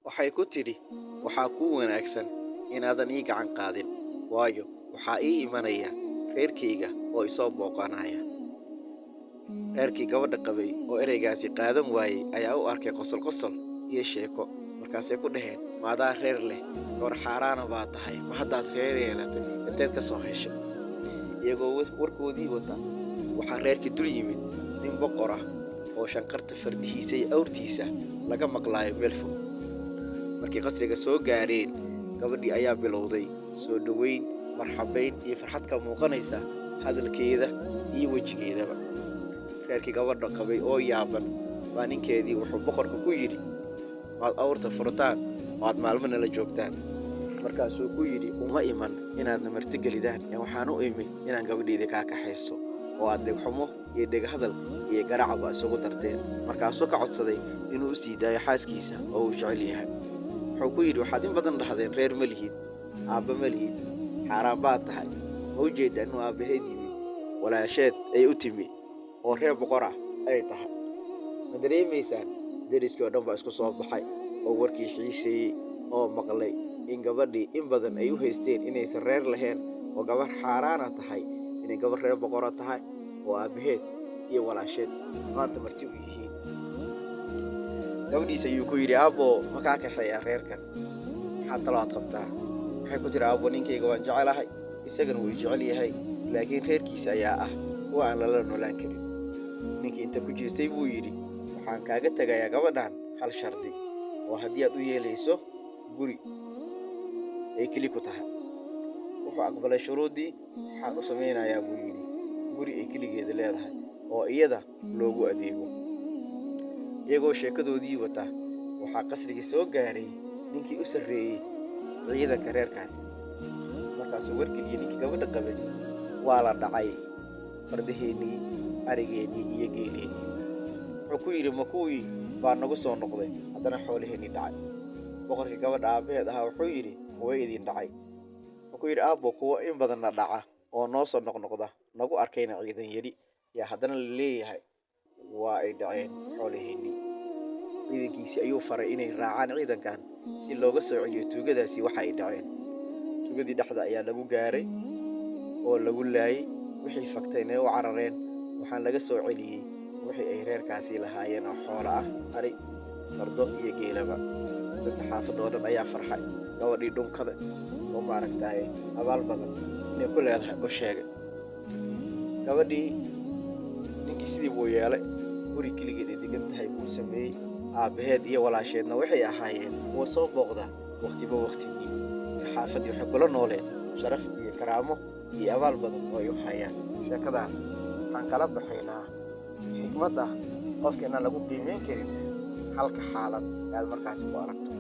Waxay ku tidhi, "Waxaa kuu wanaagsan inaadan ii gacan qaadin, waayo waxaa ii imanaya reerkayga oo isoo booqanaya." Reerkii gabadha qabay oo ereygaasi qaadan waayey ayaa u arkay qosol qosol iyo sheeko. Markaasay ku dhaheen, "Maadaa reer leh? Gabar xaaraana baa tahay, ma haddaad reer yeelatay? Inteed ka soo heshay?" Iyagoo warkoodii wata, waxaa reerkii dul yimid nin boqor ah oo shanqarta fardihiisa iyo awrtiisa laga maqlaayo meel fog. Markii qasriga soo gaareen, gabadhii ayaa bilowday soo dhoweyn, marxabayn iyo farxad ka muuqanaysa hadalkeeda iyo wejigeedaba. Reerkii gabadha qabay oo yaaban baa ninkeedii wuxuu boqorka ku yidhi, "Maad awrta furtaan oo aad maalmo nala joogtaan?" Markaasuu ku yidhi, "Uma iman inaadna martigelidaan, ee waxaan u imi inaan gabadheyda kaa kaxaysto oo aad dhegxumo iyo dheghadal iyo garacba isugu darteen." Markaasuu ka codsaday inuu u sii daayo xaaskiisa oo uu jecel yahay. Wuxuu ku yidhi, "Waxaad in badan dhahdeen reer ma lihid, aabba ma lihid, xaaraan baad tahay. Ma u jeedaa inuu aabbaheed yimid, walaasheed ay u timi oo reer boqor ah ay tahay? Ma dareemaysaan?" Deriskii oo dhan baa isku soo baxay oo warkii xiiseeyey oo maqlay in gabadhii in badan ay u haysteen inaysan reer lahayn oo gabarh xaaraana tahay, inay gabarh reer boqora tahay oo aabbaheed iyo walaasheed maanta marti u yihiin. Gabadhiis ayuu ku yidhi, "Aabbo, ma kaa kaxeeyaa reerkan? Maxaa talo aad qabtaa?" Waxay ku tiri, "Aabbo, ninkayga waan jecelahay, isagana wuu jecel yahay, laakiin reerkiisa ayaa ah kuwa aan lala noolaan karin." Ninkii inta ku jeestay buu yidhi, "Waxaan kaaga tegayaa gabadhan hal shardi, oo haddii aad u yeelayso guri ay keli ku tahay." Wuxuu aqbalay shuruuddii. "Waxaan u samaynayaa," buu yidhi, "guri ay keligeeda leedahay oo iyada loogu adeego." Iyagoo sheekadoodii wata, waxaa qasrigii soo gaaray ninkii u sarreeyey ciidanka reerkaasi. Markaasuu wargeliyey ninkii gabadha qabay, "Waa la dhacay fardaheennii, arigeennii iyo geeleennii." Wuxuu ku yidhi, "Ma kuwii baa nagu soo noqday haddana xoolaheennii dhacay?" Boqorkii gabadha aabbaheed ahaa wuxuu yidhi, "Kuwa idin dhacay?" Wuxuu ku yidhi, "Aabbo, kuwo in badanna dhaca oo noo soo noqnoqda, nagu arkayna ciidan yari, yaa haddana la leeyahay waa ay dhaceen xoolaheennii." Ciidankiisii ayuu faray inay raacaan ciidankan si looga soo celiyo tuugadaasi waxa ay dhaceen. Tuugadii dhexda ayaa lagu gaaray oo lagu laayay, wixii faktayna u carareen. Waxaan laga soo celiyey wixii ay reerkaasi lahaayeen oo xoolo ah, ari, fardo iyo geelaba. Dadka xaafadda oo dhan ayaa farxay, gabadhii dhunkada oo maaragtaaye abaal badan inay ku leedahay u sheegay. Gabadhii ninkii sidii buu yeelay, guri keligeed ay degan tahay buu sameeyey. Aabbaheed iyo walaasheedna waxay ahaayeen kuwa soo booqda waqtiba waqtigii. Xaafaddii waxay kula nooleed sharaf iyo karaamo iyo abaal badan oo ay u hayaan. Sheekadan waxaan kala baxaynaa xikmad ah qofka inaan lagu qiimeyn karin halka xaalad aad markaasi ku aragto.